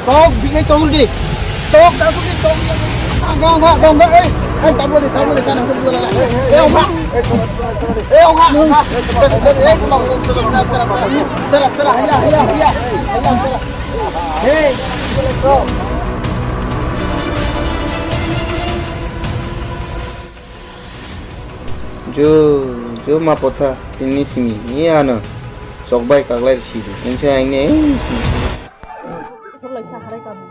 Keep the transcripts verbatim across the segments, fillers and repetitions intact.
Tok, bini tok di. Tok, tok di, tok di. Angka, angka, tok, angka, eh. Eh, tablo di, tablo di, kan, angka, eh, angka. Eh, angka, angka. Eh, tera, tera, tera, hiya, hiya, hiya. Hiya, tera. Hey, bro. Jo, jo ma potha, tini simi, ni ano. Chokbai kaglai sidi, tini sa ini, eh, simi. Thorlai sa harai kabu.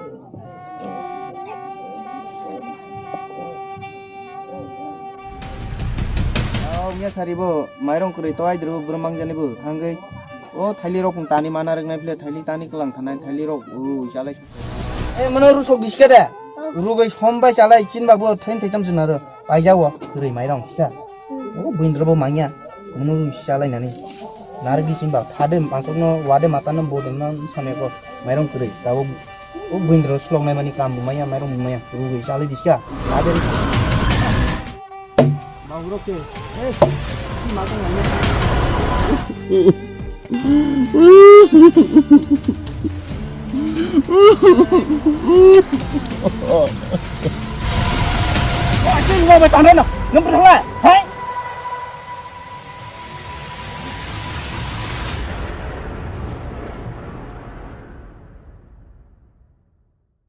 Au, nya sari bo, mairong kwrwi to ai dru, bro mangjani bo, thangwi. O thaili rok tani mana rwknai phle, thaili tani kwlang thanai, thaili rok ru chalai. Eh, mano rusok diska de. Rugwi sombai chalai, chin ba bo thain thaitam chuna ro. Paijao, kwrwi mairong sika. O buindro bo manya. Munu chalai nani. Nargi chin ba, thade masok no, wade mata no, bodem no, sane ko. Mairong kwrwi, tabo. O buindro slok nai mani kam bu maya, mairong bu maya. Rugwi chalai diska. Thade. Bangurok se. Eh, ma tong nai.